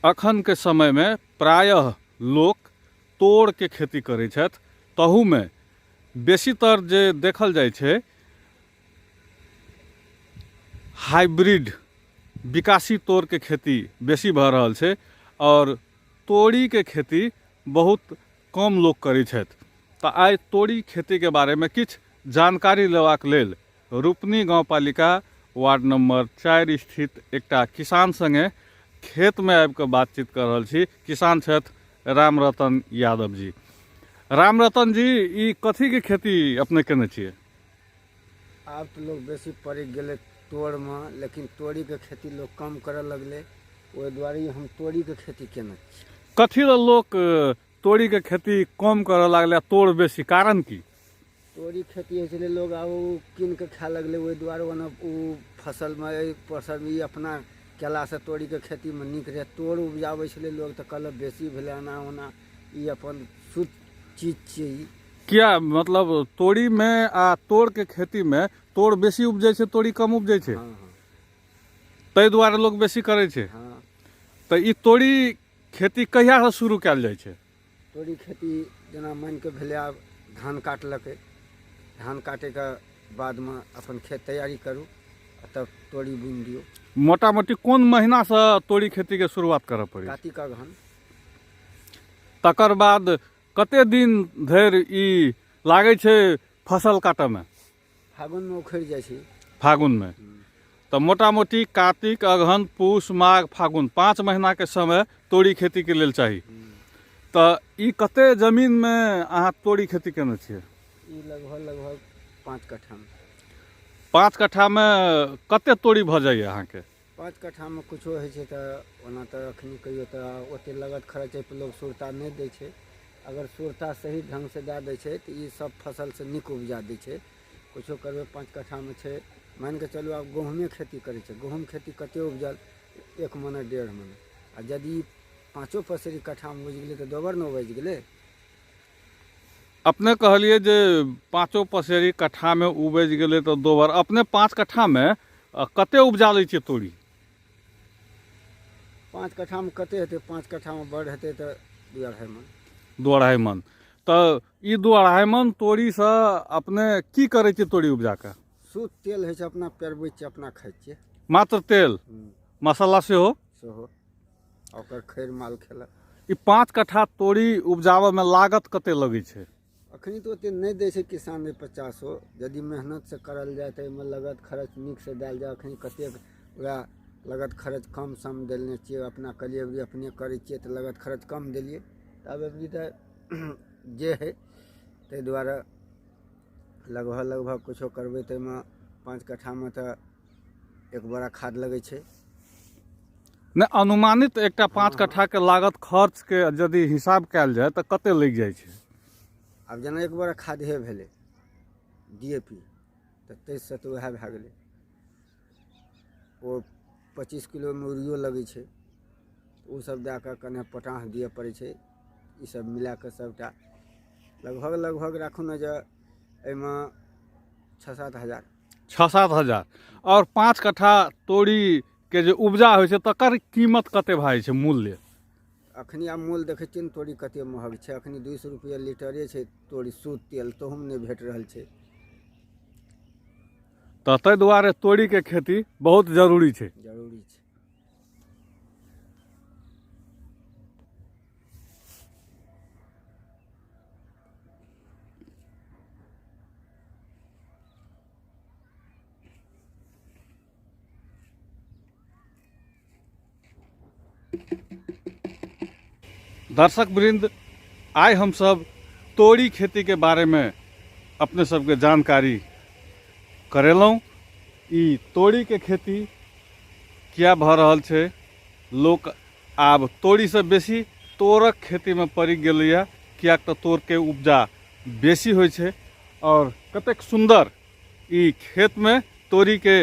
अखनके समयमे प्रायः लोक तोड़के खेती करै छथि। तहूमे बेसीतर जे देखल जाइ छै हाइब्रिड विकासी तोड़के खेती बेसी भऽ रहल छै आओर तोरीके खेती बहुत कम लोक करै छथि। तऽ आइ तोरी खेतीके बारेमे किछु जानकारी लेबाक लेल रूपनी गाँवपालिका वार्ड नम्बर 4 स्थित एकटा किसान सङ्गे खेतमे आबि कऽ बातचीत कऽ रहल छी। किसान छथि रामरतन यादव जी। रामरतन जी, ई कथीके खेती अपने केने छियै? आब तऽ लोक बेसी पड़ि गेलै तोड़मे, लेकिन तोरीके खेती लोक कम करऽ लगलै। ओहि दुआरे हम तोरीके खेती केने छी। कथी लए लोक तोरीके खेती कम करऽ लागलै आ तोड़ बेसी, कारण की? तोरी खेती होइ छलै, लोक आब ओ कीन कऽ खाए लगलै। ओहि दुआरे ओना ओ फसलमे, एहि फसलमे ई अपना केलासँ तोरीके खेतीमे नीक रहै। तोड़ उपजाबै छलै लोक तऽ कहलक बेसी भेलै एना ओना। ई अपन शुद्ध चीज छियै ई। किया मतलब तोरीमे आ तोड़के खेतीमे तोड़ बेसी उपजै छै, तोरी कम उपजै छै? हँ हँ। ताहि दुआरे लोक बेसी करै छै। हँ। तऽ ई तोरी खेती कहियासँ शुरू कयल जाइ छै? तोरी खेती जेना मानि कऽ भेलै आब धान काटलकै, धान काटैके बादमे अपन खेत तैयारी करू आ तब तोरी बुनि दियौ। मोटा मोटी कोन महीनासँ तोरी खेतीके शुरुआत करऽ पड़ै छै? कातिक अगहन। तकर बाद कते दिन धरि ई लागै छै फसल काटऽमे? फागुनमे उखड़ि जाइ छै। फागुनमे। तऽ मोटा मोटी कातिक, अगहन, पूस, माघ, फागुन, 5 महीनाके समय तोरी खेतीके लेल चाही। तऽ ई कते जमीनमे अहाँ तोरी खेती केने छियै? ई लगभग 5 कट्ठामे। 5 कट्ठामे कते तोरी भऽ जाइए अहाँके? 5 कट्ठामे किछो होइ छै तऽ ओना तऽ अखनी कहियो तऽ ओते लगत खर्च एहिपर लोक सुरता नहि दै छै। अगर सुरता सही ढङ्गसँ दए दै छै तऽ ई सब फसलसँ नीक उपजा दै छै। किछो करबै 5 कट्ठामे छै, मानिके चलू आब गहूँमे खेती करै छै, गहूँम खेती कते उपजल? 1 मने 1.5 मने। आ यदि 5 पसेरी कट्ठामे उपजि गेलै तऽ दोबर ने उपजि गेलै। अपने कहलियै जे 5 पसेरी कट्ठामे उपजि गेलै तऽ दोबर। अपने 5 कट्ठामे कते उपजा लै छियै तोरी? 5 कट्ठामे कते हेतै? 5 कट्ठामे बड़ हेतै तऽ 2-2.5 मन। 2-2.5 मन। तऽ ई 2-2.5 मन तोरीसँ अपने की करै छियै तोरी उपजा कऽ? शुद्ध तेल होइ छै, अपना पेरबै छियै, अपना खाइ छियै। मात्र तेल? मसाला सेहो? सेहो। आ ओकर खैर माल खेलक। ई 5 कट्ठा तोरी उपजाबऽमे लागत कते लगै छै? अखनी तऽ ओते नहि दै छै किसान 50। यदि मेहनतसँ करल जाय तऽ एहिमे लगत खर्च नीकसँ देल जाय। अखनी कतेक वएह लगत खर्च कम सम देने छियै। अपना कहलियै अबरी अपने करै छियै तऽ लगत खर्च कम देलियै। तऽ आब अबरी तऽ जे हइ ताहि दुआरे लगभग लगभग किछो करबै तऽ एहिमे 5 कट्ठामे तऽ 1 बोरा खाद लगै छै। नहि, अनुमानित एकटा 5 कट्ठाके लागत खर्चके यदि हिसाब कयल जाय तऽ कते लागि जाइ छै? आब जेना 1 बोरा खादे भेलै DAP, तऽ 2300 तऽ उएह भए गेलै। ओ 25 किलोमे यूरियो लगै छै, ओ सब दए कऽ कने पोटाश दिअ पड़ै छै। ई सब मिला कऽ सबटा लगभग लगभग राखू ने जे एहिमे 6-7 हजार। 6-7 हजार। आओर 5 कट्ठा तोरीके जे उपजा होइ छै तकर कीमत कते भए जाइ छै मूल्य? अखनी आब मोल देखै छियै ने तोरी कते महग छै। अखनी 200 रुपैआ लीटरे छै तोरी शुद्ध तेल, तहूमे नहि भेट रहल छै। तऽ ताहि दुआरे तोरीके खेती बहुत जरूरी छै। जरूरी छै। दर्शक वृंद, आइ हमसब तोरी खेती के बारे में अपने सबके जानकारी करेलहुँ। ई तोरी के खेती किया भऽ रहल छै, लोक आब तोरी से बेसी तोरक खेती में पड़ि गेलैए, किएक तऽ तोर के उपजा बेसी होइ छै। और कतेक सुन्दर ई खेत में तोरी के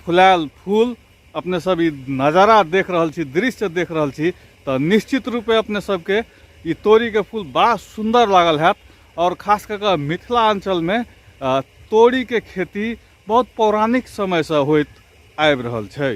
फुलायल फूल अपने सब ई नजारा देख रहल छी, दृश्य देख रहल छी, तऽ निश्चित रूपे अपने सबके ई तोरी के फूल बड़ा सुन्दर लागल हैत। और खास कऽ कऽ मिथिलांचल में तोरी के खेती बहुत पौराणिक समय से होइत आबि रहल छै।